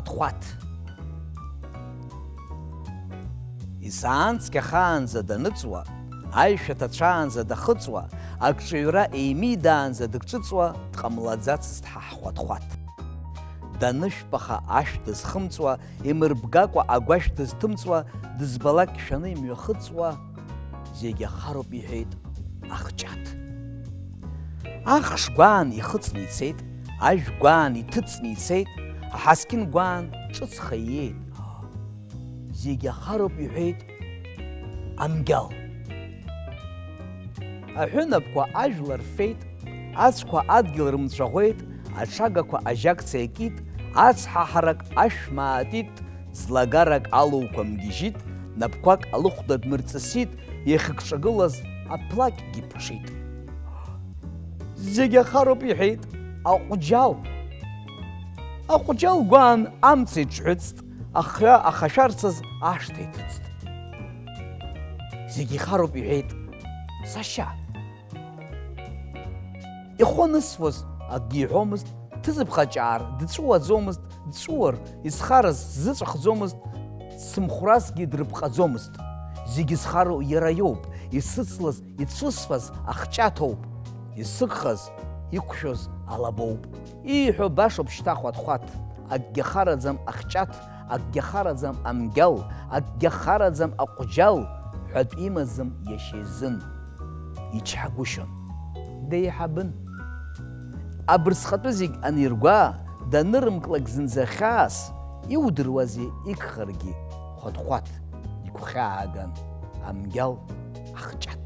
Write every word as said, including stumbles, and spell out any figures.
Хәаҭ. Исаан цқьахаанӡа даныҵуа, аишәа ҭацәаанӡа дахыҵуа, агҿаҩра еимидаанӡа дыкҿыҵуа дҟамлаӡацызт ҳа ҳхәаҭхәаҭ. Данышәпаха ашә дызхымҵуа, имырбгакәа агәашә дызҭымҵуа, дызбалак шәаны имҩахыҵуа, зегь ахароуп иҳәеит ахҷаҭ. Ахш гәаан ихыҵны ицеит, ажә гәаан иҭыҵны ицеит, аҳаскьын гәаан ҿыцха ииеит. Зегь ахароуп иҳәеит амгьал. Аҳәынаԥқәа ажәлар рфеит, ацәқәа адгьыл рымцәаӷәеит, аҽагақәа ажьакца икит, ацҳа ҳарак ашә маатит, ӡлагарак алуқәа мгьежьит, напқәак алыхәда дмырҵысит, иахьыкҿагылаз аԥлакьгьы ԥҽит. Зегь ахароуп иҳәеит аҟәџьал. Аҟәџьал гәаан амца иҿҳәыҵт, ахҩа ахашәарцаз ашҭа иҭыҵт. Зегь ихароуп иҳәеит сашьа. Ихәы анысфоз акгьы иҳәомызт, ҭызыԥхаҷаар дҵәыуаӡомызт, дҵәыуар изхарыз зыҵәахӡомызт, сымхәрасгьы дрыпҟаӡомызт. Зегь зхароу иара иоуп, исыцлаз, ицәысфаз ахҷаҭоуп, исыгхаз, иқәшәоз алабоуп. Ииҳәо башоуп шьҭа хәаҭхәаҭ, акгьы ахараӡам ахҷаҭ, акгьы ахараӡам амгьал, акгьы ахараӡам аҟәџьал, ҳәатә имаӡам иашьа изын. Ичҳагәышьон. Деиҳабын. Абырсҟатәы зегь аниргәаа, данырымклак зынӡа хьаас, иудыруазеи игхаргьы хәаҭхәаҭ, игәхьааган амгьал ахҷаҭ.